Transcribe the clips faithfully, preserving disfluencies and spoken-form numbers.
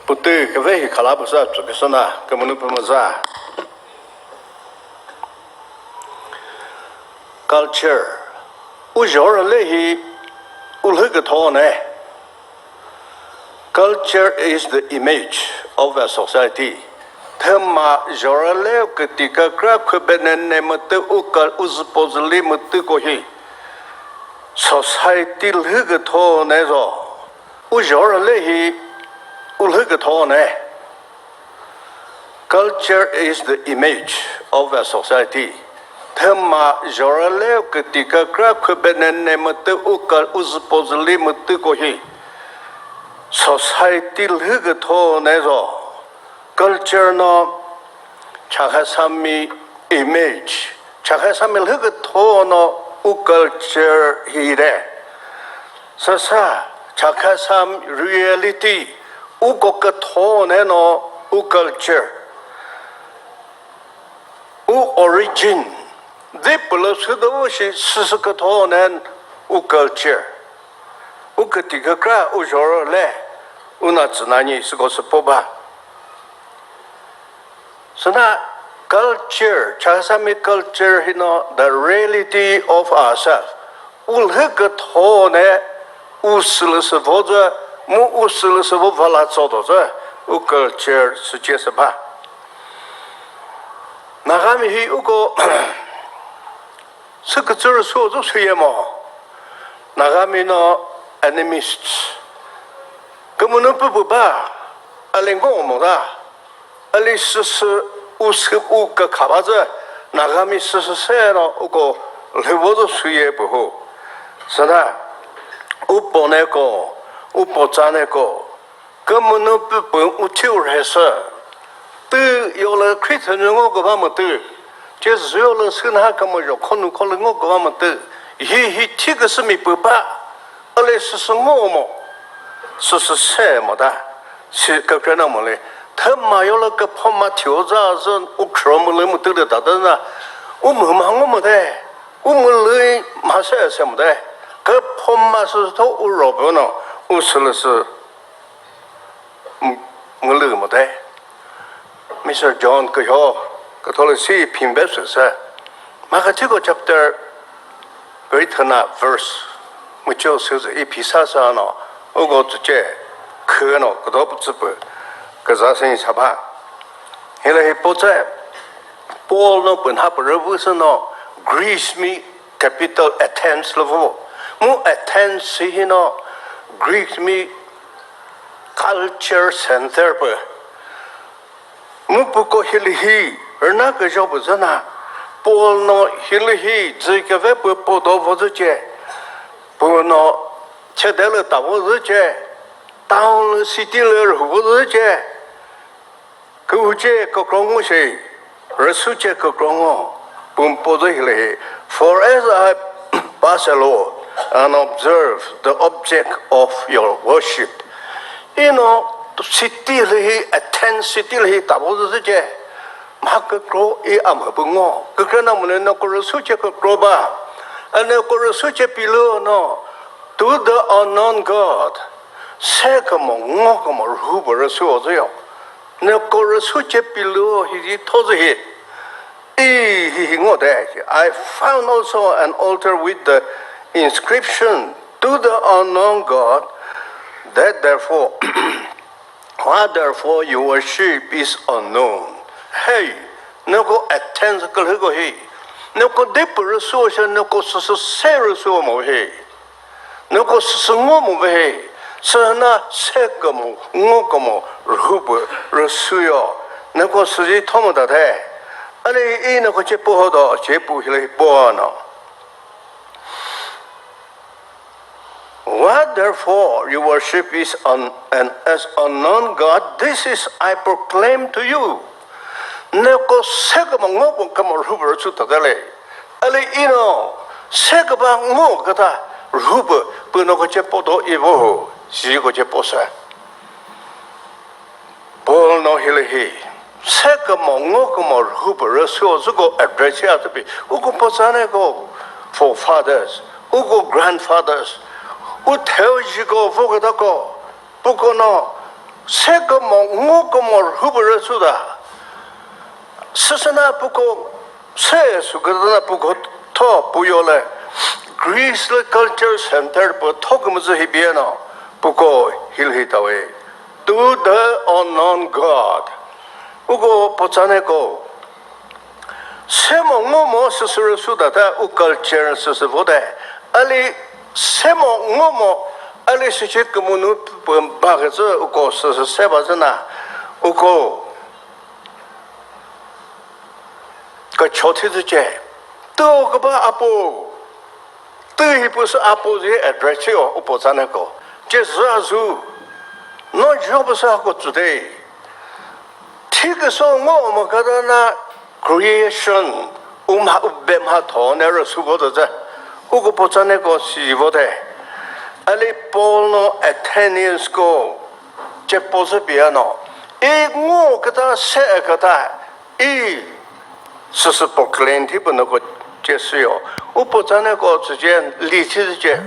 Putü küve hi khala püsa tsüküsü na kümünu pü müza. Culture. U zhorü le hi u lhü kütho ne. Culture is the image of a society. Thüma zhorü le küti kükra khübenene mütü u kal-, u züpo züli mütü ko hi society lhü kütho ne zo. U zhorü le hi u lhü kütho ne. Culture is the image of a society. Thüma zhorü le küti kükra khübenene mütü u kal-, u züpo züli mütü ko hi society lhü kütho ne zo. Culture no Chakhesami image, Chakhesami lhü kütho no u culture hi de. Süsa Chakhesami reality uko kütho ne no u culture. U origin, di pülü südo shi süsü kütho ne u culture. U küti kükra u zhorü le, u na tsü na nyi süko sü po ba. Süna culture, Chakhesami culture hi no the reality of ourselves. U lhü kütho ne u sülüsü vo zü, mu u sülüsü vo vala tso do zü, u culture süce sü ba. Nagami hi uko sü kütsü rüsu zü süye mo. Nagami no animist. Kümünu pü pü ba, a le ngo mo da. A le süsü u sü u kükha ba zü, Nagami süsü se no uko lhü vo zü süye pü hu. Süna, u po ne ko, u po tsa ne ko, kümünu pü pü u thiu rhe sü. Tü yolü Christian ngo küba mütü. Jesu yolü sünha kümüzho khonu kholü ngo küba mütü. Hi hi thi küsü mi pü ba. A le süsü ngo mo. Süsü se mo da. Si kükrenamoli. Thüma yolü küphoma thiu za zün u khro mülü mütü de da da na. U mü ma ngo mo de. U mülü ma se se mo de. Küphoma süsü tho u ro pü no. U sülüsü m-, mülü mo de. Mister John kühyo, Catholic si phimbe sü se. Makathiko chapter, peri thüna verse, mücho sü zü i phisa sa no, uko tüche, khü no, küdo pü tsü pü, küza sing sa ba. Hila hi po tse, Paul no pü nha pü rüvü sü no, Greece mi capital Athens lü vo. Mu Athens si hi no, Greece mi culture center pü. Mu puko hilühi, rüna küzho pü züna, Paul no hilühi, zü küve pü po do vo zü che, pü no, chede lü ta vo zü che, town lü city lü rhu vo zü che, kühuce kükro ngo shi, rüsuce kükro ngo, pü po zü hilühi. For as I pass along and observe the object of your worship. Ino city lühi, Athens city lühi ta vo zü che, mha kükro i a mha pü ngo. Kükrenamoli no ko rüsuce kükro ba. Ane ko rüsuce pilü no, to the unknown God. Se kümo, ngo kümo, rhu pü rüsu o zü yo. Neko rüsuce pilü hi zi tho zü hi. I hi hi ngo de. I found also an altar with the inscription, "To the unknown God," that therefore, what therefore you worship is unknown. Hey, neko Athens külhüko hi. Neko dipü rüsu she neko süsü se rüsu mo hi. Neko süsü ngo mo ve he, süna se kümo, ngo kümo, rhu pü, rüsu yo. Neko süzi thomo ta the. Ani i neko ce po ho do, ce pu hile po no. What therefore you worship is an, an as unknown God, this is I proclaim to you. Neko se kümo, ngo kümo, rhu pü, rüsu ta de le. Ali ino, se küba ngo küta rhu pü, pü no ko ce po do i vo hu, si ko ce po se. Paul no hilühi, se kümo, ngo kümo, rhu pü, rüsu o zü ko address ya tüpi, uko po tsane ko forefathers, uko grandfathers, u theo ji ko vo küta ko, puko no, Se kümo, ngo kümo rhüpü rüsu ta. Süsüna puko, se sükütana puko tho puyo le. Greece le culture center pü tho kümüzü hi biyeno. Puko hilhi tawe. To the unknown God. Uko potsaneko. Semo ngomo süsü rüsu ta ta u culture süsü vote. Ali semo ngomo, ali süce kümünu pü baküzü uko süsü seba züna. Uko kücho thizüce. Tüo küba apo. Tü hi püsü apo zi address yo upo tsaneko. Jesu azu. No Job sa ko today. Thi küso ngo mo kadana creation umha ube mha tho ne rüsu ko de. Uko potsaneko si vote. Ali Paul no Athenians ko ce pozü piano. I ngo kata se kata. I süsü proclaim thi pü noko ce süyo. Upo tsane ko tsü ce li thi ce.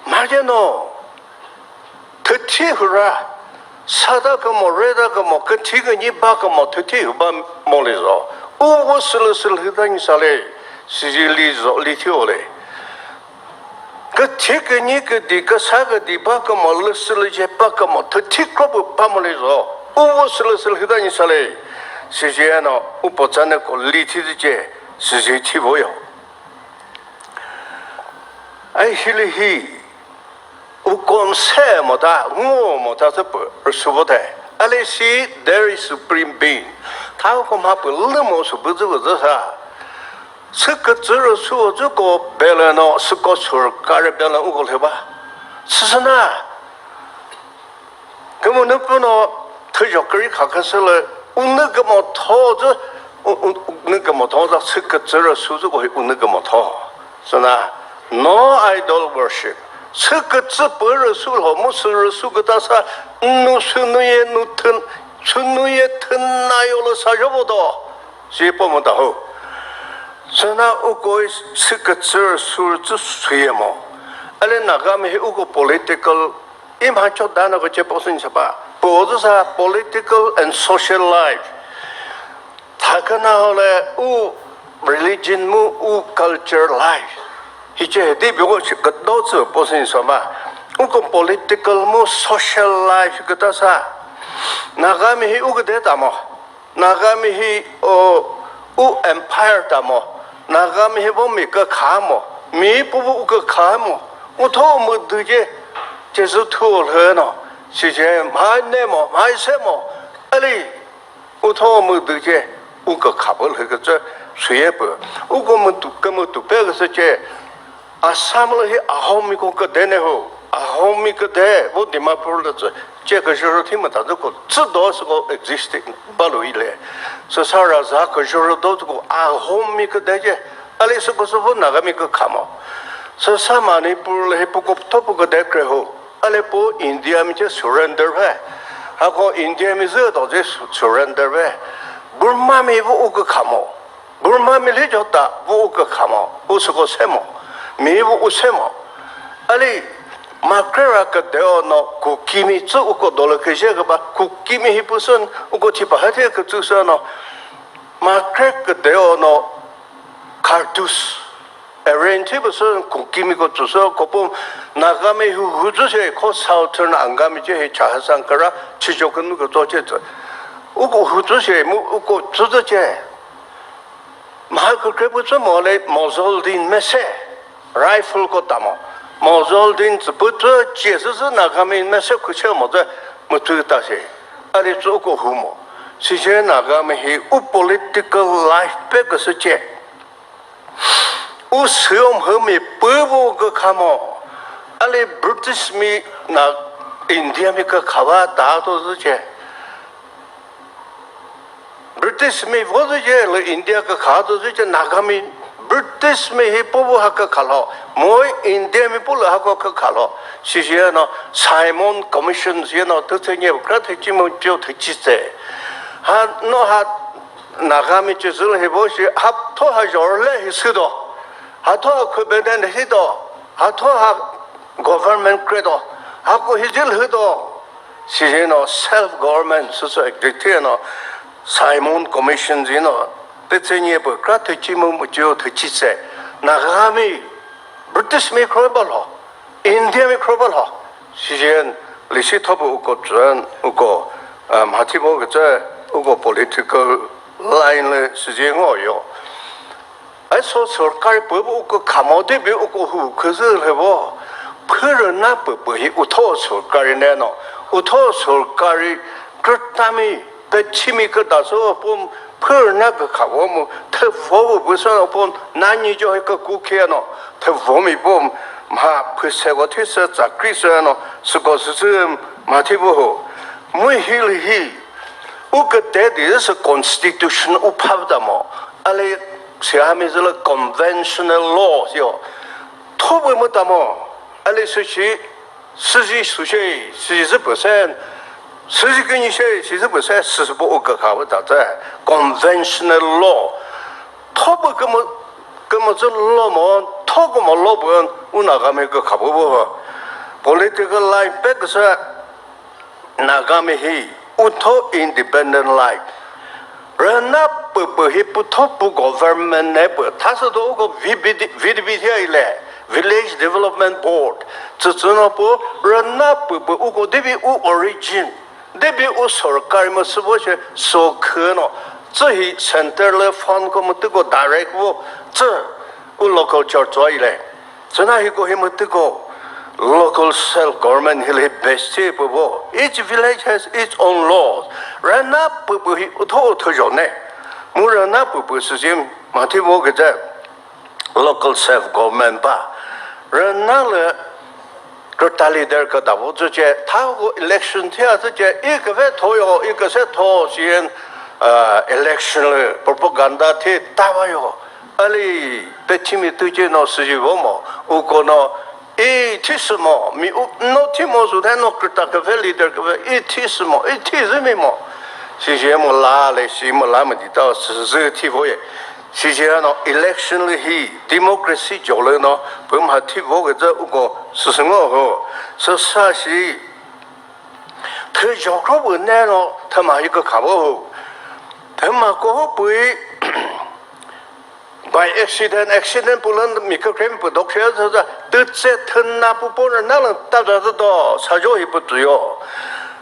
Ma ce no. Thüthi hura. Sata kümo, reta kümo, küthi künyi ba kümo, thüthi hü ba mo li zo. U vo sülü sülü hü ta nyi sa le. Sizi li zo, li thi o le. Küthi künyi küdi, küsa küdi ba kümo, lüsü lüce ba kümo, thüthi kropü ba mo li zo. U vo sülü sülü hü ta nyi sa le. Sizi eno, upo tsane ko li thi ce, sizi thi vo yo. Ai hili hi, u kon se mo ta, ngo mo ta tsü pü, rüsu vo te. Ale si, there is supreme being. Tha ko ma pü lü mo su pü zü pü zü sa. Sü kütsü rüsu zü ko bele no, sü ko sur kare bele u ko lhe ba. Süsüna. Kümünu pü no, thüjo kri kha küsü le, unü kümo tho zü, u-, u-, unü kümo tho zü, sü kütsü rüsu zü ko hi unü kümo tho. Süna, no idol worship. Sü kütsü pü rüsu lho, mu sü rüsu küta sa, nu sü nu ye nu thün, sü nu ye thün na yo le sa jo bo do. Si po mo ta ho. Süna uko sü kütsü sur tsü süye mo. Ale Nagami hi uko political, i mha cho dana ko che po sün chapa. Po zü sa political and social life. Thakana hole u religion mu u culture life. Hi che he di bi ko chi ka do tsü po sün so ma. Uko political mu social life küta sa. Nagami hi uko de ta mo. Nagami hi o, u empire ta mo. Nagami hi vo mi kükha mo. Mi pu vo u kükha mo. U tho mu dü ce, ce zü thu lhü no. Si ce mha ne mo, mha se mo. Ali, u tho mu dü ce, u kükha pü lhü kütsü, süye pü. U kümütu, kümütu pe küsü ce, Assam lü hi Ahomiko küde ne ho. Ahomi küde, vo Dimapur lü tsü, ce küzho rho thi müta zü ko, tsü do sü ko exist ba lo ile. Sü sa ra za küzho rho do zü ko, Ahomi küde ce, ale sü ko sü vo Nagami kükha mo. Sü sa Manipur lü hi pu ko tho pu küde kre ho. Ale pu India mi ce surrender ve. Ha ko India mi zü do ce su-, surrender ve. Burma mi vo u kükha mo. Burma mi lhi jota vo u kükha mo, u süko se mo, mi vo u se mo. Ali, Makrera küdeo no, Kukimi tsü uko dolü küzhe küba, Kukimi hi püsün, uko thipa ha the kütsü sü no, Makre küdeo no, Kartus, Eren thi püsün, Kukimi ko tsü sü, kopu, Nagami hu hu tsü se, ko Southern Angami ce hi Chakhesang kara, Chijo künu ko tsü ce tsü. Uko hu tsü se, mu, uko tsü tsü ce. Mha kükre pü tsü mo le muzzle din mese, rifle ko ta mo. Muzzle din tsü pü tsü ce sü sü Nagami mese kükre mo tsü mütsü ta se. Ali tsü ko hu mo. Si ce Nagami hi u political life pe küsü ce. U süyo mhü mi pü vo kükha mo. Ali British mi na India mi kükha va ta to zü ce. British mi vo zü ce lü India kükha to zü ce Nagami British mi hi pu vo ha kükha lo. Moi India mi pu lü ha ko kükha lo. Si si no Simon Commission si no tü tse nye kra thü chi mo cho thü chi tse. Ha no ha Nagami chi zü lü hi vo shi ha tho ha jor le hi sü do. Ha tho ha khü beden hi do. Ha tho ha government kre do. Ha ko hi zil hi do. Sijeno self government süsü executive no Simon Commission zino, petse nye pü kra thüchi mu mu cheo thüchi se. Nagami British mi kro balo, India mi kro balo. Sijen lisi thopu uko tsün, uko, um, hatibo getse, uko political line le sije ngo yo. Ai so sorkari pü bu uko khamode bi uko hu khüzü lhebo. Phürü na pü pü hi utho sorkari neno. Utho sorkari kürtami pe chimi küta so pum phürü na kü khavo mu thüvo bu bu so pum na nyi jo hi kü ku khe no. Thüvo mi pum mha phüse go thi se tsakri se no. Süko süsü mha thi bu hu. Mu hi lü hi. U küte di sü constitution u pha ta mo. Ali Sihami zü lü conventional law yo. Thobu mu ta mo. Ali süshi, süshi, süshi, süshi zü percent, süshi künyi shi, süshi zü percent, süshi bu u kükha bu ta zü. Conventional law. Thobu kümu, kümu zü law mo, thobu mo law bu, u Nagami kükha bu bu. Political line pek sü, Nagami hi utho independent life. Rüna püpü hi pütho pü government ne pü thasü do uko V B D, V D B T I le, Village Development Board. Tsütsüno pü rüna püpü uko debi u origin. Debi u sorkari mu sübo she so khüno. Tsü hi center le fund ko mu tüko direct wo. Tsü u local church wa ile. Tsüna hiko hi mütüko local self government hilü hi best püvo. Each village has its own laws. Rüna püpü hi utho utho jone. Mu rüna püpü süzim mathi vo küzü local self government ba. Rüna lü kürta leader küta vo tsüce, tha ko election thia tsüce, i küve thoyo, i küse tho sien, uh, election lü propaganda thi tava yo. Ali pethimi tüce no süji vo mo, uko no i thi sü mo, mi u no thi mo sü the no kürta küve leader küve i thi sü mo, i thi zü mi mo. Sije mo la le, si mo la mo di ta süzü thi vo ye. Sije no election lü hi democracy jolü no pü mha thi vo küzü uko süsü ngo ho. Süsa shi thüjo kro bu ne no thüma hi kükha vo ho. Thüma ko ho pü By accident, accident pülü mi kükre mi pü dokshia zü za, tütse thüna pü pü rüna lü ta za zü do, sajo hi pü tüyo.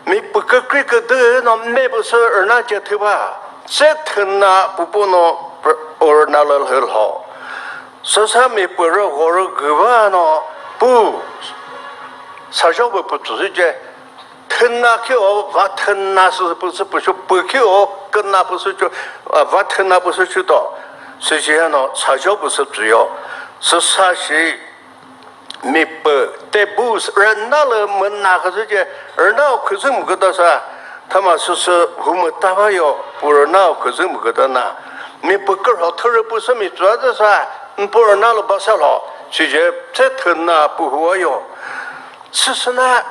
Mi pü kükre küdü no me pü sü rüna che thü ba. Tse thüna pü pü no pr-, o rüna lü lhü lho. Süsa mi pü rü ho rü gü ba no pü sajo pü pü tü zü che. Thüna khi o, va thüna sü pü sü pü shu pü khi o, küna pü sü chu, a, va thüna pü sü chu do. Sü shi no, sa jo pü sü pü yo. Sü sa shi, mi pü, te bu, rüna lü müna khü sü che, rüna o khü sü mü küta sa, thüma sü sü hu müta va yo, pu rüna o khü sü mü küta na. Mi pü kürho thürü pü sü mi tsua zü sa, mpu rüna lü ba sa lo, sü che, tse thüna pü hu va yo. Süsüna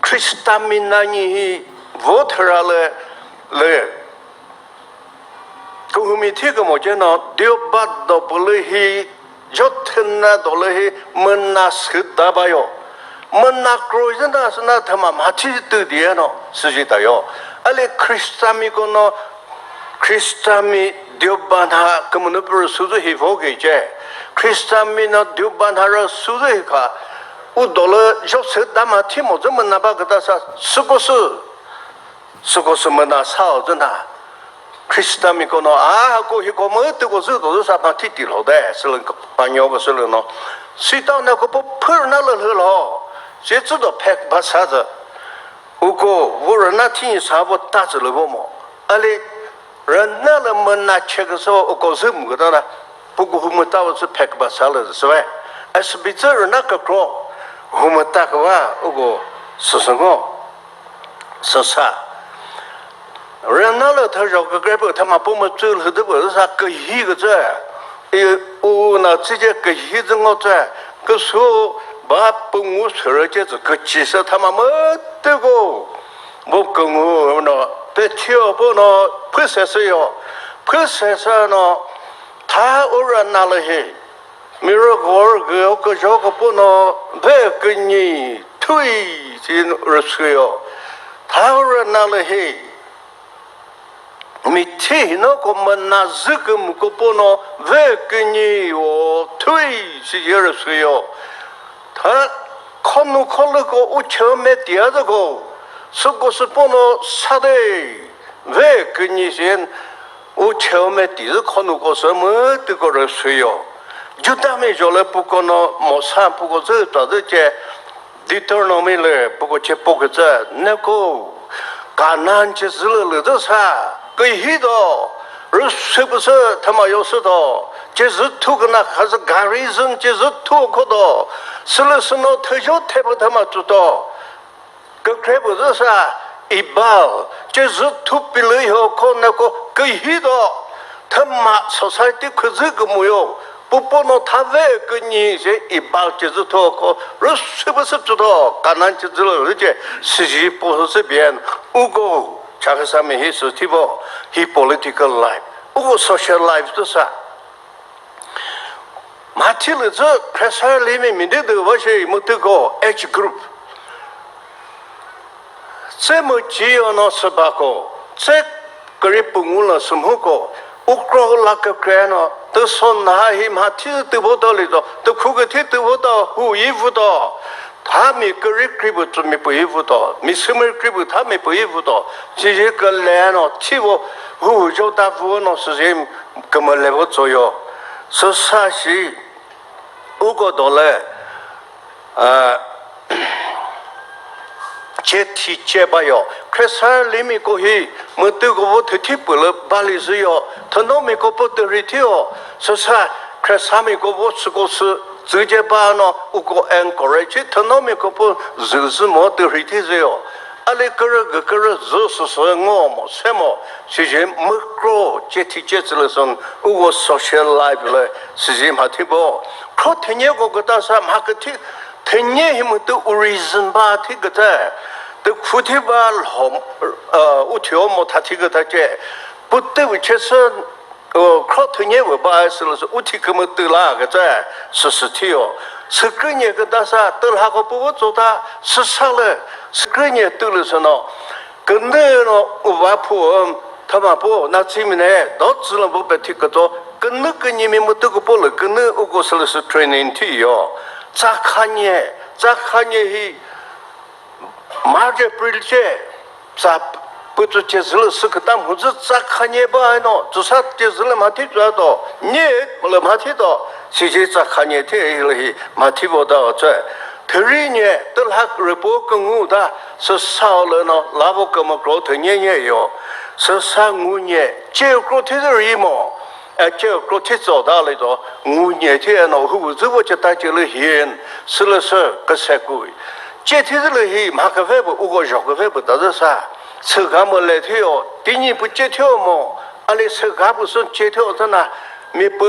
Khrista mi na nyi hi vo thüra lü, lü. Kuhumi thi kümo che no, Deoband do pülü hi, Jyothina do lü hi, müna sü da ba yo. Müna kroi zü na sü na thüma mha thi tü di no, süji ta yo. Ali Khrista mi ko no, Khrista mi Deoband ha kümünu pü rü süzü hi vo kece. Khrista mi na Deoband ha rü süzü hi kha. U dolü Joseph dama thimo zü müna ba küta sa süko sü. Süko sü müna sa o zü na. Khrista mi ko no a ko hi ko mütü ko zü do zü sa ma thi ti lo de. Sülü panyo ko sülü no. Sita na ko pü phür na lü lü lo. Je zü do phek ba sa zü. Uko, vo rüna thi sa vo ta zü lü vo mo. Ali, rüna lü müna che küso, uko zü mü küta na, puko hu müta vo zü phek ba sa lü zü ve. As bi zü rüna kükro, hu müta küva, uko süsü ngo, süsa. Rüna lü thüjo kükre pü thüma pü mütsü lhü dü pü sa kühi kütsü. I u na tsü ce kühi zü ngo tsü. Küsu ba pü ngu sürü ce tsü küchi sü thüma mütüko. Bu küngu no, pe thio pü no, phü se sü yo. Phü se sü no, tha u rüna lü hi. Mi rü gor gü o küjo ko pü no, ve künyi, thui, si rü sü yo. Thaura na lü hi, mithi hino ko mena zü kümüko pono ve künyi o thui si yere suyo. Tha khonu kholü ko u cheu me tia zü ko, süko sü pono sade ve künyi sien u cheu me ti zü khonu ko sü mütü ko rü suyo. Juda mi jole puko no Mosa puko zü ta zü che Deuteronomy lü puko che po kütsü, neko Kanan che zü lü lü zü sa, kühi do, rüsü püsü thüma yo sü do, che zü thu küna khazü garrison che zü thu kho do, sülü sü no thüjo thepü thüma tsu do, kükre pü zü sa, Ebal che zü thu pilü yo kho neko kühi do, thüma society khüzü kümüyo, Pupo no thave künyi se Ebal che zü tho ko, rüsü püsü püsü tho, Kanan che zü lü che, süzi po sü bien, uko, Chakhesami hi sü thibo, hi political life, uko social life tü sa. Mhathi lü zü Khresar limi mi de de va she mütü ko, age group. Tse müchi yo no sü bako, tse kari pungu la sümhüko, ukro la kükre no, tüson na hi mhathi tüvo do li do, tükhu küthi tüvo do, hu yi vu do. Tha mi kari kri bu tsü mi pu yi vu do, mi sümür kri bu tha mi pu yi vu do. Chizi küle no, thivo, hu jo da vu no, süzi kümüle vo tso yo. Süsa shi, uko do le, a, che thi che ba yo. Khresar limi ko hi mütü ko vo thüthi pülü bali zü yo. Thünomi ko pu türi thi yo. Süsa Khresami ko vo süko sü zü che ba no uko encourage. Thünomi ko pu zü zü mo türi thi zü yo. Ali kürü gü kürü zü sü sü ngo mo se mo. Süzi mükro che thi che zü lü sün uko social life lü süzi mhathi bo. Kro thünye ko küta sa mha küthi thünye hi mütü u reason ba thi küta. Tü khu thi ba lhom, uh, u thio mo tha thi küta che. Pütü bu che sü, uh, kro thünye bu ba sü lü sü u thi kümütü la küta sü sü thi yo. Sükünye küta sa tü lha ko pu bu tso ta sü sa lü sükünye tü lü sü no. Künü no uva phu, um, thüma phu, na tsi mi ne, do tsü lü bu pe thi küto, künü künyi mi mütü küpo lü, künü uko sülü sü training thi yo. Tsa khanye, tsa khanye hi, March, April che, tsa pütü che zülü sü küta mhuzü tsa khanye ba no, tsu sa che zülü mhathi tsu do, nye lü mhathi do, si je tsa khanye thi hi lü hi mhathi bo da o tse. Thüri nye, tülhak rüpo küngu da, sü sao lü no, lavo kümükro thünye nye yo. Sü sa ngu nye, che kro thi zü ri mo. E, che kro thi tso da lü do, ngu nye thi e no, hu zü vo che ta che lü hin, sü lü sü, küse kui. Che thi zü lü hi, mha küve bu, uko zho küve bu da zü sa. Sü ga mo le thi yo, ti nyi pu che thi yo mo, a lü sü ga bu sün che thi yo zü na, mi pu,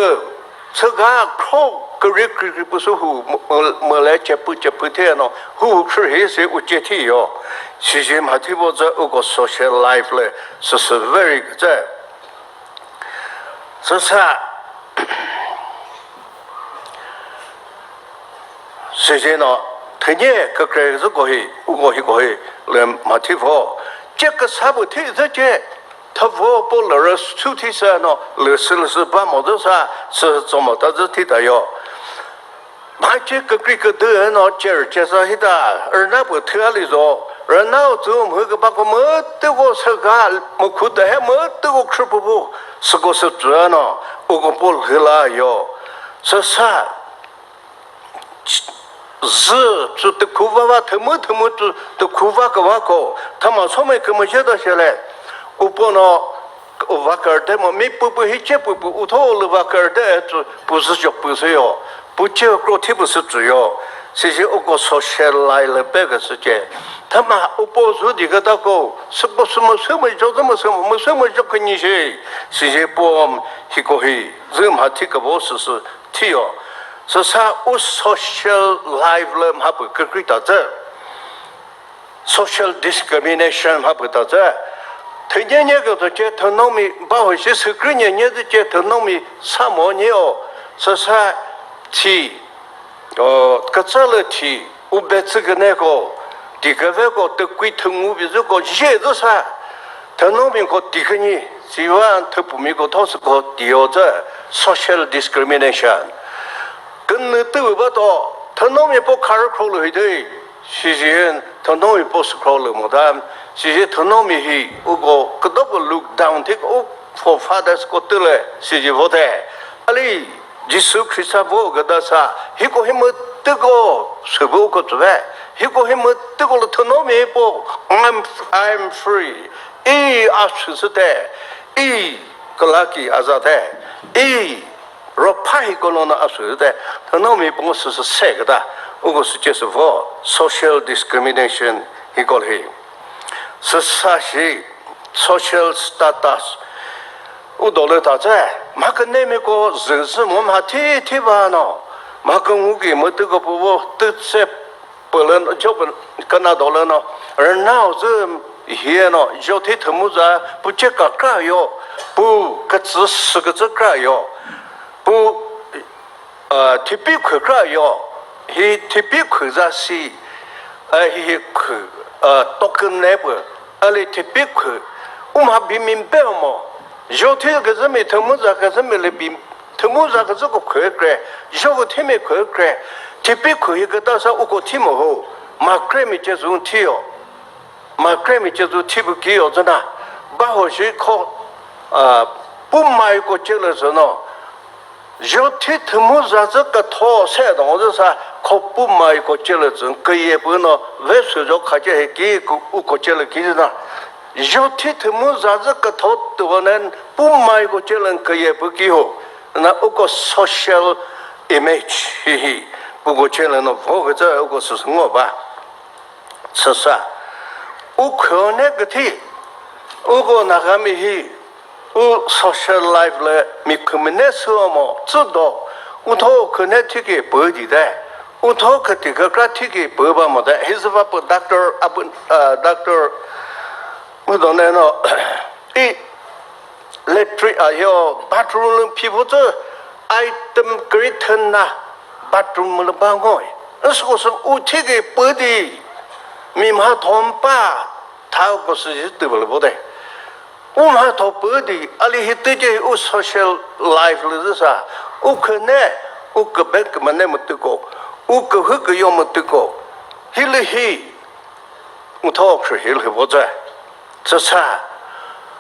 Sü ga kro kükri kükri pü sü hu mü-, mü-, mü le chepü chepü the no hu hu khrü hi se u che thi yo. Si je mha thi vo zü uko social life le sü sü very good zü. Sü sa si je no thünye kükre zü ko hi uko hi ko hi le mha thi vo. Che küsa bu thi zü che. Thüvo pü lürü sü thi sü no, lüsü lüsü ba mo zü sa, sü tso mo ta zü thi ta yo. Mha che kükri küdü no, cher che sa hi ta, rüna pü thü a li zo, rüna u tsü mhü küba ko mütü ko sü ga, mükhu ta he mütü ko khrü pü pü, sü ko sü tsü no, u ko pü lhü la yo. Sü sa, zü tsü tükhu va va thümü thümü tsü tükhu va küva ko thüma somai kümüzhe ta shele. Upo no uva kürte mo mi püpü hiche püpü utho lü va kürte tsü püzü jok püzü yo. Püche kro thi püsü tsü yo. Sisi uko social lai lü pe küsü che. Thüma upo zu di küta ko süpo sümü sümü jok sümü sümü sümü jok künyi she. Sisi pom hiko hi zü mha thi küvo süsü thiyo. Süsa u social life lü mha pü kükri ta zü. Social discrimination mha pü ta zü. Thünye nye küto che thünomi ba ho shi sükri nye nye zü che thünomi sa mo nye o. Süsa thi, o, kütsa lü thi, u be tsü küne ko. Tüküveko tükui thüngu bizüko jezü sa. Thünomiko tükünyi, siva thüpumiko thosüko tiyo zü social discrimination. Künü tüvü bato, thünomi po kharü khrolü hidei. Sizi thünomi po sü khrolü müta. Sizi thünomi hi uko küdoko look down thik u forefathers ko tüle sizi vote. Ali Jisu Khrista vo gada sa, hiko hi mütüko sübu ko tsüve. Hiko hi mütüko lü thünomi po, I'm, I'm free. I a süsüte, i kalaki azate, i ropha hi kono asüte, thünomi po süsü se gada, uko süce süvo, social discrimination hi kol hi. Süsa shi social status. U dolü ta che, ma künemi ko züzü mo ma thi thi ba no. Ma küngu ki mütüko puvo tütse pülü no, jo kü-, küna dolü no. Rüna zü hie no, jo thi thümuza pu che ka kra yo. Pu kütsü sü kütsü kra yo. Pu Aa, thipi khü kra yo, hi thipi khü za si, aa, hi, hi khü, aa, token ne pü, ali thipi khü, u mha bi mi be mo, jo thi küzü mi thümu za küzü mi le bi, thümu za küzü ko khü kre, jo ko thi mi khü kre, thipi khü hi küta sa u ko thi mo ho, ma kre mi che zun thi yo. Ma kremi che zu thi pü ki yo zü na, ba ho shi kho, a, pu mai ko che lü zü no. Jo thi thümu za zü kütho se dong zü sa, kho pu mai ko che lü zü, küye pü no, ve sü jo kha che he ki, ku, u ko che lü ki zü na. Jo thi thümu za zü kütho tüvo nen, pu mai ko che lü küye pü ki ho. Na u ko social image, hi hi, pu ko che lü no, vo küzü u ko sü sü ngo ba. Süsa, u khüne küthi, uko Nagami hi, u social life lü mi khümüne sümo, tsü do, u tho khüne thiki pü di de, u tho khüti kükra thiki pü ba mo de, hi zü va pü doctor, abu, ah, doctor, u do ne no, i, Electric a yo bathroom lü phi phu tsü item kri thün na bathroom lü ba ngoi. Nsu ko sü u thi ki pü di mi mha thom pa tha ko sü ji tü lü bo de. U mha tho pü di ali hi tü je u social life lü zü sa u khüne u kübe kümüne mütüko u kühü küyo mütüko hi lü hi. Utho khri hi lhü vo zü. Tsüsa,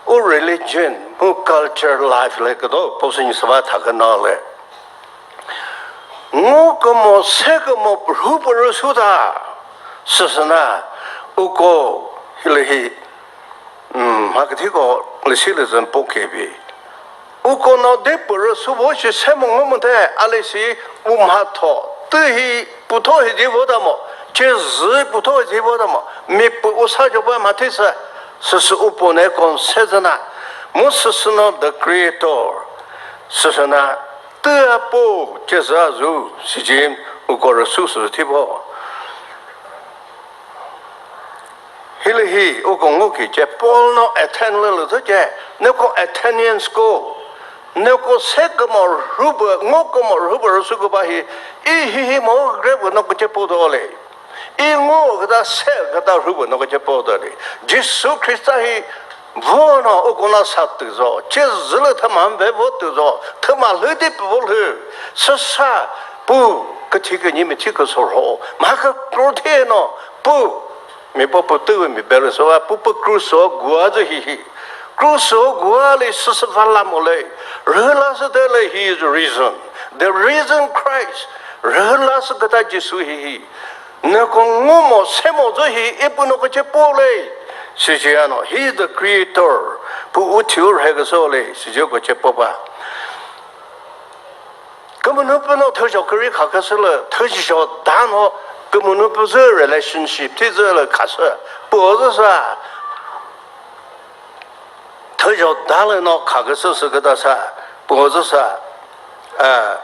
u religion, mu culture life lü küdo, posü nyi süva tha küna lü. Ngo kümo, se kümo, rhu pü rü su ta. Süsüna, uko, hi lü hi, mm, ma küthi ko, lü si lü zün po kebi. Uko no de pü rü sübo shi se mo ngo müthe, a lü si u mha tho. Tü hi pu tho hi di vo ta mo, che zü pu tho hi di vo ta mo, mi pü u sa jo ba ma thi sü, sü sü u po ne kon se zü na. Mu sü sü no the creator. Sü sü na, tü a po che zü a zu, si jin uko rü su sü thi vo. Hilühi uko ngo kü che Paul no Athens lü lü zü che, neko Athenians ko, neko se kümo rhubü, ngo kümo rhubü rüsu küba hi, i hi hi mo grepü no küche po do le. I ngo küta se küta rhubü no küche po do le. Jisu Khrista hi vo no uko na sa tü zo, che zü lü thüma mve vo tü zo, thüma lhü di pü vo lhü, süsa pu küthi künyi mi thi küso rho, ma kükro the no, pu, mi po pu tüvü mi belü so va, pu pu kruso gua zü hi hi. Kruso gua lü süsü va la mo lü. Rüla sü de lü he is risen. The risen Christ. Rüla sü küta Jisu hi hi. Neko ngo mo se mo zü hi i pu no küche po lü. Sü che ano, he is the creator. Pu u thiu rhe küso lü, sü che küche po ba. Kümünu pü no thüzho kükre kha küsü lü, thüzho da no kümünu pü zü relationship thi zü lü kha sü, pü zü sa, thüzho da lü no kha küsü sü küta sa, pü zü sa, eh,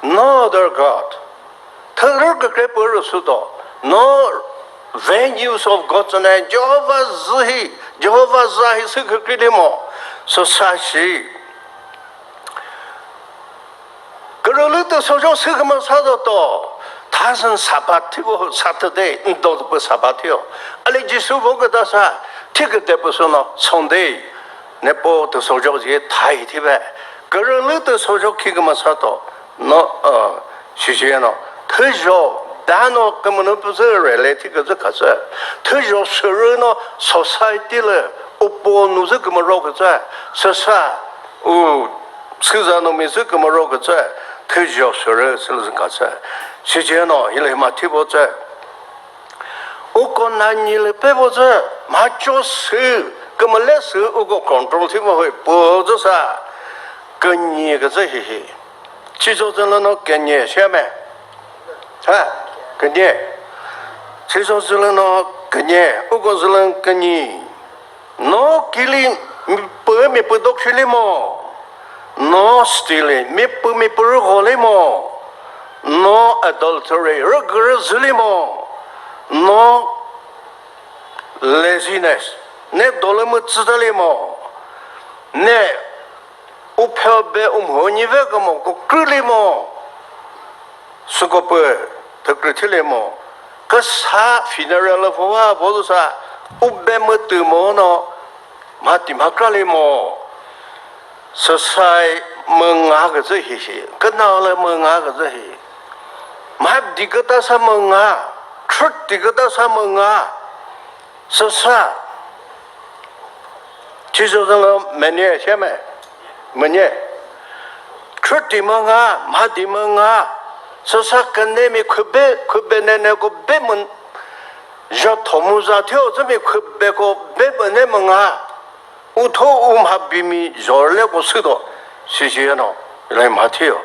no other God. Thürü kükre pü rü sü do. No venues of God sü ne Jehovah zü hi, Jehovah za hi sü kükre di mo. Sü sa shi. Kürülü tü sojo sü küma sa do to. Thasün Sabbath thivo Saturday, ndo pü Sabbath thio. Ali Jisu vo küta sa, thi küte pü sono Sunday. Nepo tüsozho zi thai thive. Kürülü tüsozho khi kümüsa to. No, uh, shishiyeno. Thüzho, dano kümünu püzü rele thi küzü khasü. Thüzho sürü no society lü upo nuzü kümüro küzü. Süsa, u, süza no mizü kümüro küzü. Thüzho sürü sülüzü khasü. Shishiyeno, hile ma thivo zü. Uko nanyi lü pevo zü, mhacho sü, kümüle sü, uko control thivo hui, pü zü sa, künyi küzü hihi. Chizo zü lü no künyi, sheme. Ha, künyi. Chizo zü lü no künyi, uko zü lü künyi. No killing, mi pü mi pü dok shili mo. No stealing, mi pü mi pü rügo li mo. No adultery, rügü rüzü li mo. No laziness, ne dolü mütsü ta li mo. Ne upheo be umho nyi ve kümo ko krü li mo. Süko pü thükrü thile mo. Küsa funeral lü phowa vo zü sa ube mütü mo no mhati mhakra li mo. Süsai münga küzü hihi. Küna lü münga küzü hi. Mhadi küta sa münga. Truth di küta sa münga. Süsa, Jisu zü lü münye sheme, münye. Khrüti münga, mhadi münga, süsa künemi khübe, khübe nene ko be mün, ja thomu za thio zümi khübe ko be müne münga. Utho u mhabimi jorle ko südo, sisi yeno, ile mhathio.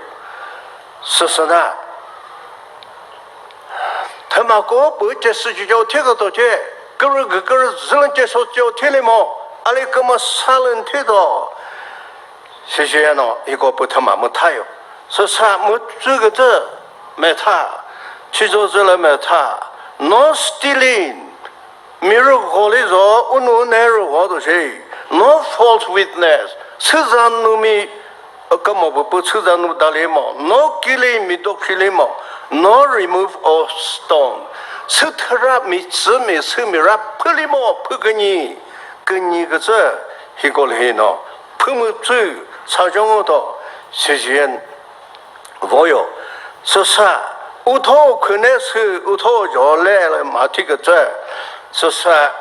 Süsüna, thüma ko pü che süchi cho thi küto che, kürü gü kürü zülün che so cho thi limo, ali küma salün thi do. Sisi yeno, iko pü thüma müthayo. Süsa mütsü kütü, metha, chizo zülü metha, no stealing, mi rügo li zo, unu ne rügo do shi. No false witness. Süza numi, kamo pü pü süza nu dali mo. No killing, mi dok shili mo. No remove of stone. Sü thüra mi tsü mi sü mi ra phüli mo, phü künyi. Künyi kütsü, hiko lü hi no. Phü mütsü, sa jong to. Sisi yen. Voyo, süsa, utho khüne sü, utho jole le ma thi kütsü, süsa,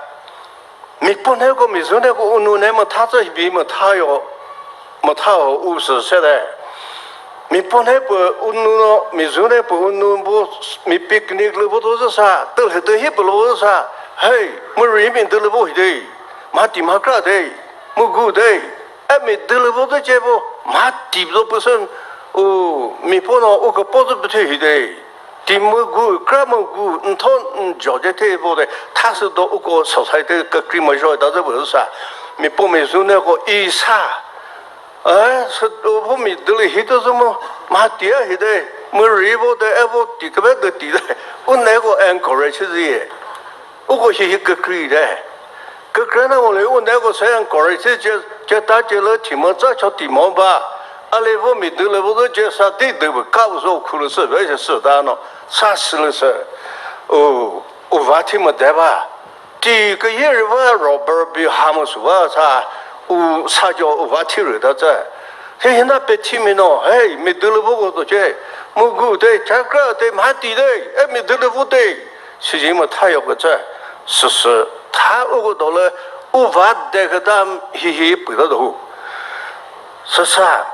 mi pone ko mi zune ko unu ne mütha tsü hibi müthayo, müthayo u sü se de. Mi pone pü unu no, mi zune pü unu bu, mi picnic lü bu tu süsa, tülhü tü hi pü lü bu süsa, hey, mü ri mi tü lü bu hi de, ma ti ma kra de, mü gu de. Emi dülü vo dü che vo, mha tip zo püsün, u, mi pono u küpo zü püthü hi de. Ti mü gu, kra mü gu, ntho njo je the vo de, thasü do uko society kükri mü jo da zü püsa. Mi po mi zü ne ko i sa. Eh, sü do vo mi dülü hi do zü mü, mha tia hi de, mü ri vo de, e vo ti kübe de ti de. U ne ko encourage zü ye. Uko hihi kükri de. Kükrenamoli u neko se encourage che, che ta che lü thimo tsa cho timo ba. A levo mi dü levo dü che sa di dü bü ka u zo khu lü sü ve che sü ta no. Sa sü lü sü. U, u va thi mü de ba. Ti kü ye ri va robber bi ha mü su va sa. U sa jo u va thi rü ta tse. He hina pe thi mi no. Hey, mi dü levo ko to che. Mu gu de, cha kra de, mha ti de. E mi dü levo de. Sisi müthayo kütsü, süsü, tha uko dolü, u va de küta hihi püta do hu. Süsa,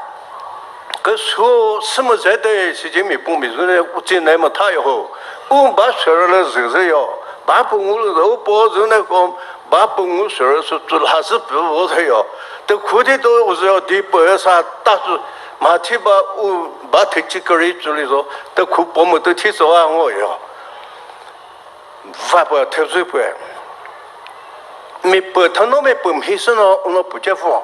küsu sümüzü de sisi mi pumi züne utsi ne müthayo hu. U ba sürü lü züzü yo. Ba pungu lü u po züne kom, ba pungu sürü sü tsu la sü pü vo de yo. Te khudi do u zü yo di pü sa ta su, ma thi ba u ba thi chi kari tsü li zo. Te khu po mu te thi so a ngo yo. Va pü thüzü pü. Mi pü thüno mi pü mhi sü no uno pü che vo.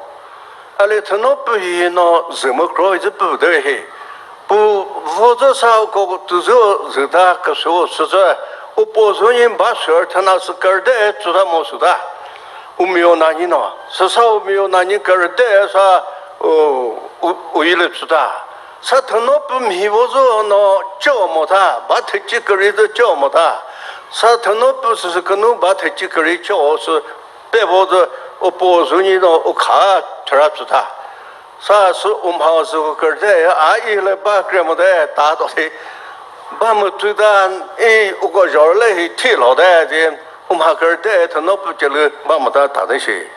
A le thüno pü hi no zü mü kro zü pü de hi. Pü vo zü sa ko tü zü zü da küsu sü zü. U po zü nyi ba sür thüna sü kür de tsu da mo sü da. U mi yo na nyi no. Sü sa u mi yo na nyi kür de sa u, u, u yi le tsu da. Sa thüno pü mhi vo zü no cho mo tha, ba thüchi kürü zü cho mo tha. Sa thüno pü sü sü künu ba thüchi kürü cho sü pe vo zü upo zü ni no u kha thüra tsü tha. Sa sü u mha sü kürü de a i le ba kre mo de ta to si. Ba mu tsü dan i u ko jor le hi thi lo de di u mha kürü de thüno pü chelü ba mo ta ta de shi.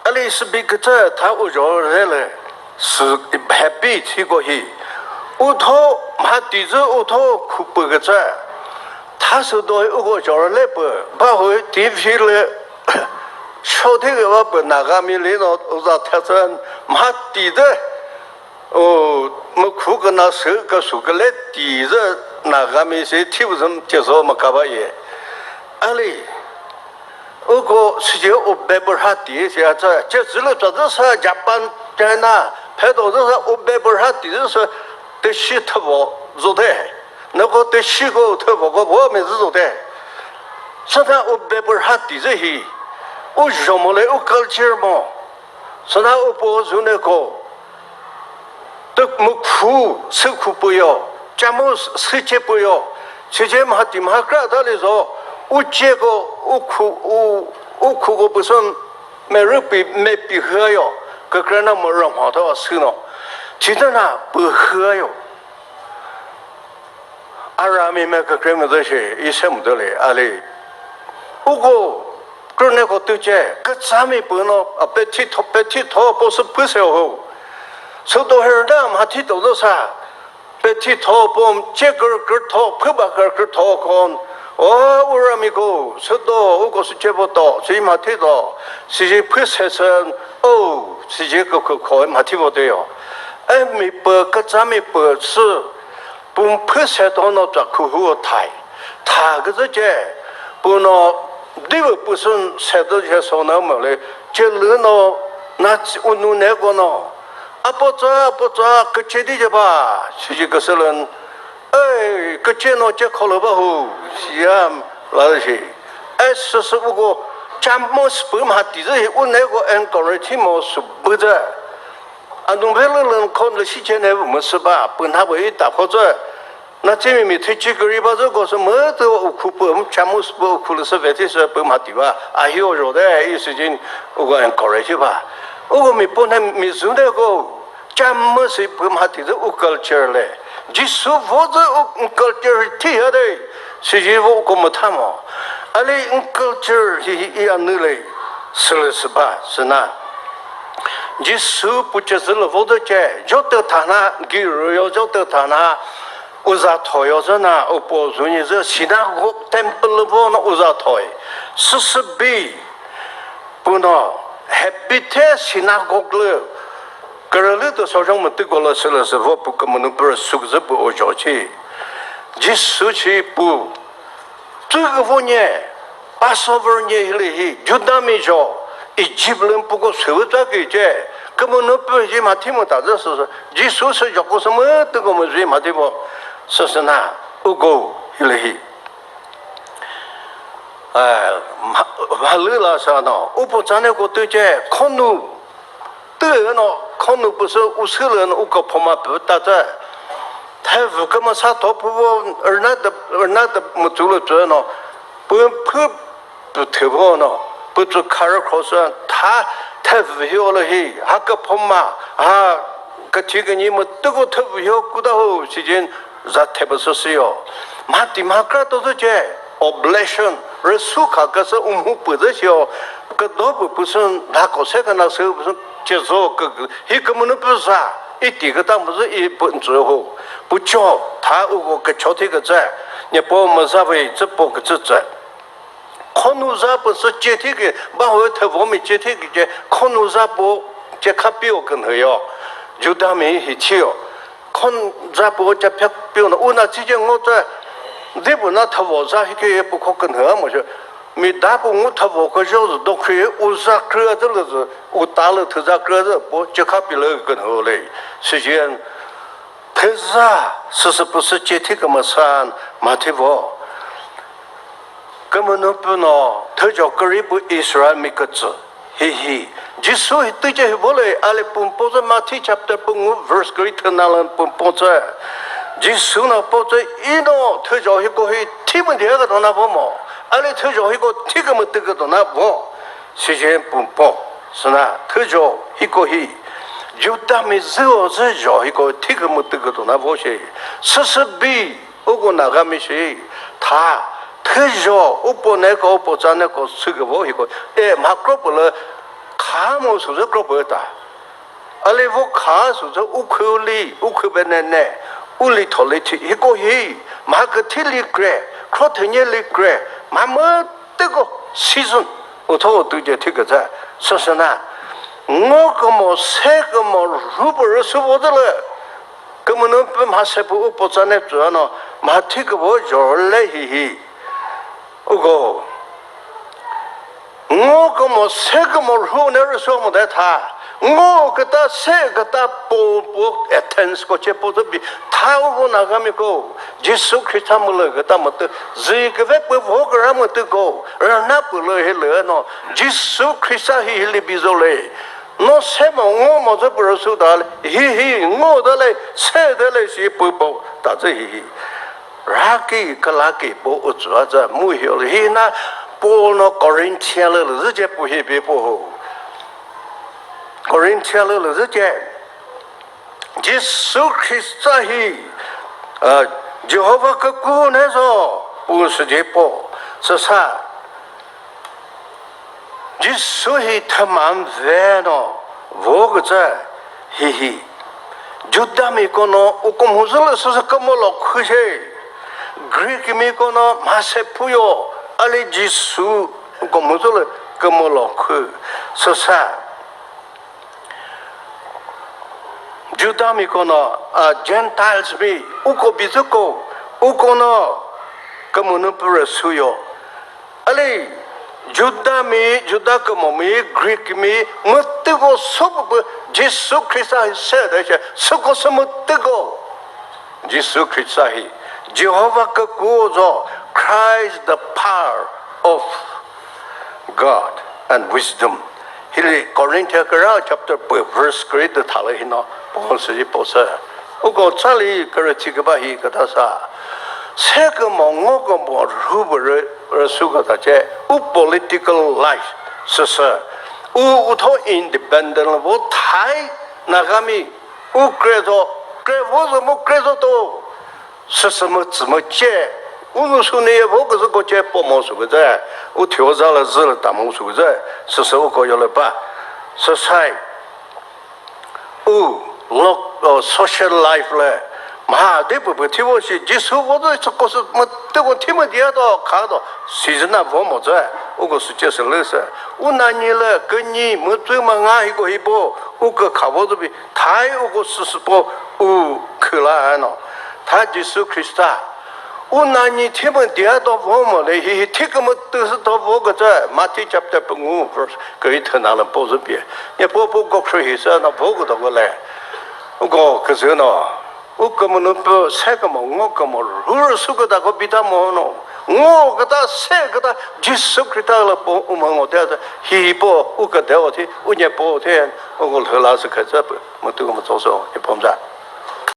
Ali sü bi kütsü tha u jor le le sü happy thi ko hi. U tho mha ti zü u tho khu pü kütsü. Tha sü do u ko jor le pü ba hu T V le show thi ke ba pü Nagami li no u za tha sü mha ti de. O, mükhu küna sü küsu küle ti zü Nagami se thi uzüm che zo mükaba ye. Ali, uko sije u bebürha ti se atsa, che zülü tsa zü sa Japan, China, phe do zü sa u bebürha ti zü sa te shi thüvo zo de. Nako te shi ko thüvo ko vo me zü zo de. Sa ta u bebürha ti zü hi, u jomo le u culture mo. Süna upo zuneko, tük mükhu sükhu püyo, chamus süche püyo, süche mhati mhakra dali zo, ucheko ukhu, u, ukhuko püsün merüpi mepi hüyo, kükrena mürü mhatho süno. Chitana pü hüyo. Arami me kükre müzü shi, ise müzü le, ali. Uko, krüneko tüche, kütsami püno, a, pe thi tho, pe thi tho, po sü püse ho. Sü do her da, ma thi to do sa. Pe thi tho, po che kür kür tho, phü ba kür kür tho kon. O, urami ko, sü do, uko sü che vo to, si ma thi to, si ji püse sen, o, si ji kü kü kho, ma thi vo te yo. E mi pü, kütsami pü, sü, Pü phü se thono tsa khuhu thai. Tha küzü che. Pü no divi pü sün se tü che so na mü le. Che lü no na tsi unu ne ko no. Apo tsa, apo tsa, küche di je ba. Siji küsü lün. Ey, küche no che kholo ba hu. Siyam la shi. E sü sü bu ko. Chamus pü ma ti zü hi u ne ko encourage mo sü bu zü. Anung phe lü lün khon lü shi che ne mü sü ba, pü nha pü i ta kho zü. Na chimi mi thüchi kürü ba zü ko sü mü tü ukhu pü, chamus pü ukhu lü sü ve thi sü pü ma ti ba. A hi o jo de, i sü jin u go encourage ba. U go mi pü ne mi zü de ko, chamus pü ma ti zü u culture le. Jisu vo zü u culture thi ya de, sü ji vo ko mü tha mo. Ali u culture hi hi i anü le, sü lü sü ba, sü na. Jisu pü che zü lü vo de che, jo te tha na, gi ru yo jo te tha na, u za tho yo zü na, u po zu ni zü, synagogue temple lü vo na u za tho. Sü sü bi, pü no, happy the synagogue lü, kürülü to so jong mü tü ko lü sü lü sü vo pü kümünu pü sü zü pü u jo chi. Jisu chi pü, Tsü küvo nye, Passover nye hilü hi, Judami jo, Egypt lü mpüko sü ta kü che, kümünu pü ji ma thi mu ta zü sü, Jisu sü joko sü mütüko mu ji ma thi mo, sü sü na, uko hilü hi. Eh, mha-, mhalü la sa no, upo tsane ko tü che, khonu, Tü no khonu püsü usülü no uko phoma pü ta tsü. Thevü kümüsa tho pü vo rüna de, rüna de mütsu lü tsü no. Pü, pü, pü thevü no. Pü tsü kharü khosü tha thevü hi o lü hi. Ha küphoma, ha küthi künyi mütüko thevü hi o kuta ho sijin za thepü sü sü yo. Ma ti ma kra to zü che. Oblation, rüsu kha küsü umhu pü zü shio, küdo pü püsün, dhako se küna sü püsün, chezo kü, hi kümünu pü za, i ti küta müzü i pü nzü hu, pü cho, tha uko kücho thi kütsü, nyepo müza vei zü po kütsü tsü. Khonu za pü sü che thi kü, ba hu thüvo mi che thi kü che, khonu za po che kha pio künhü yo, Juda mi hi chi yo. Khon za pü cha phek piu na u na chi je ngo tsü, di pü na thüvo za hi ke pü kho künhü mo che. Mi da pü ngu thüvo kho jo do khri u za krü de lü zü, u ta lü thü za krü de pü che kha pi lü künhü le. Si jian theza sü sü pü sü che thi kümüsan ma thi vo. Kümünu pü no thüjo kürü pü Israel mi kütsü. Hihi, Jisu hi tüce hi vole, ale pumpo tsü Matthew chapter pungu verse kori thüna lü pumpo tsü. Jisu na po tsü ino thüjo hiko hi thi müdia küdo na vo mo. Ale thüjo hiko thi kümütü küdo na vo. Sije pumpo. Süna thüjo hiko hi. Juda mi züo züjo hiko thi kümütü küdo na vo she. Süsü bi. Uko Nagami shi tha thüjo upo neko upo tsa neko süküvo hiko e mha kropü lü kha mo sü zü kropü ta. Alivo kha sü zü ukhü li ukhü benene uli tholi thi hiko hi mha küthi li kre khro thünye li kre mha mütüko season utho utüce thi küzü süsüna ngo kümo se kümo rhupü rüsü vo zü lü. Kümünu pü mha sepü upo tsane tsü ano mha thi kübo jorle hihi. Uko. Ngo kümo se kümo rhu ne rüso mo de tha. Ngo küta se küta po po Athens ko che po bi tha uko Nagami ko. Jisu Khrista mülü küta mütü zü küve pü vo küra mütü ko. Rana pülü hilü no Jisu Khrista hi hili bizole. No se mo ngo mo zü pü rüsu da le, hi hi ngo da le, se da le si pü po ta zü hi hi. Ra ki kala ki po u zü a zü mu hi le hi na Paul no Corinthian lü lü zü ce pu hi bi po ho. Corinthian lü lü zü ce Jisu Khrista hi uh, Jehovah küku ne zo pu sü ce po sü sa Jisu hi thüma mve no vo kütsü hihi. Judami kono uko mhuzülü süsü kümülo khü she. Greek mi kono mhase phuyo ali Jisu uko mhuzülü kümülo khü süsa. Judami kono a Gentiles mi uko bizüko ukono kümünu pürü suyo. Ali Juda mi, Juda kümo mi, Greek mi, mütüko süpü Jisu Khrista hi se de che, süko sü mütüko. Jisu Khrista hi, Jehovah küku zo, Christ the power of God and wisdom. Hili Corinthian kürü chapter pü verse kürü de thalü hino, Paul sü po sü. Uko tsali kürü tsi küba hi küta sa. Se kümo ngo kümo rhu bürü rüsu küta che u political life süsü. U utho independent vo thai Nagami u krezo krevo zo mu krezo to. Süsü mu tsü mu che u nu su ne vo küzü ko che po mo su küzü. U thio za la zü la ta mo su küzü. Süsü u ko yo le ba. Süsai. U lok uh, social life le mha de pü pü thivo shi Jisu vo de ko sü mütüko thi müdia do kha do season na vo mo zü uko sü che sü lü sü u na nyi le künyi mütsü ma nga hiko hipo u kükha vo zü bi thai uko sü sü po u khü la no tha Jisu Khrista U na nyi thi müdia to vo mo le hi, hi thi kümütü sü to vo kütsü, Matthew chapter püngu verse kürü thüna lü po zü pie. Nye po po ko khrü hi sü na vo küto ko le. U ko küzü no. U kümünu pü se kümo ngo kümo rhurü sü küta ko bita mo no. Ngo küta se küta Jisu Khrista lü po u mü ngo de hi po u küde o thi u nye po thi u ko lhü la sü kütsü pü mütü kümütso so hi po mza.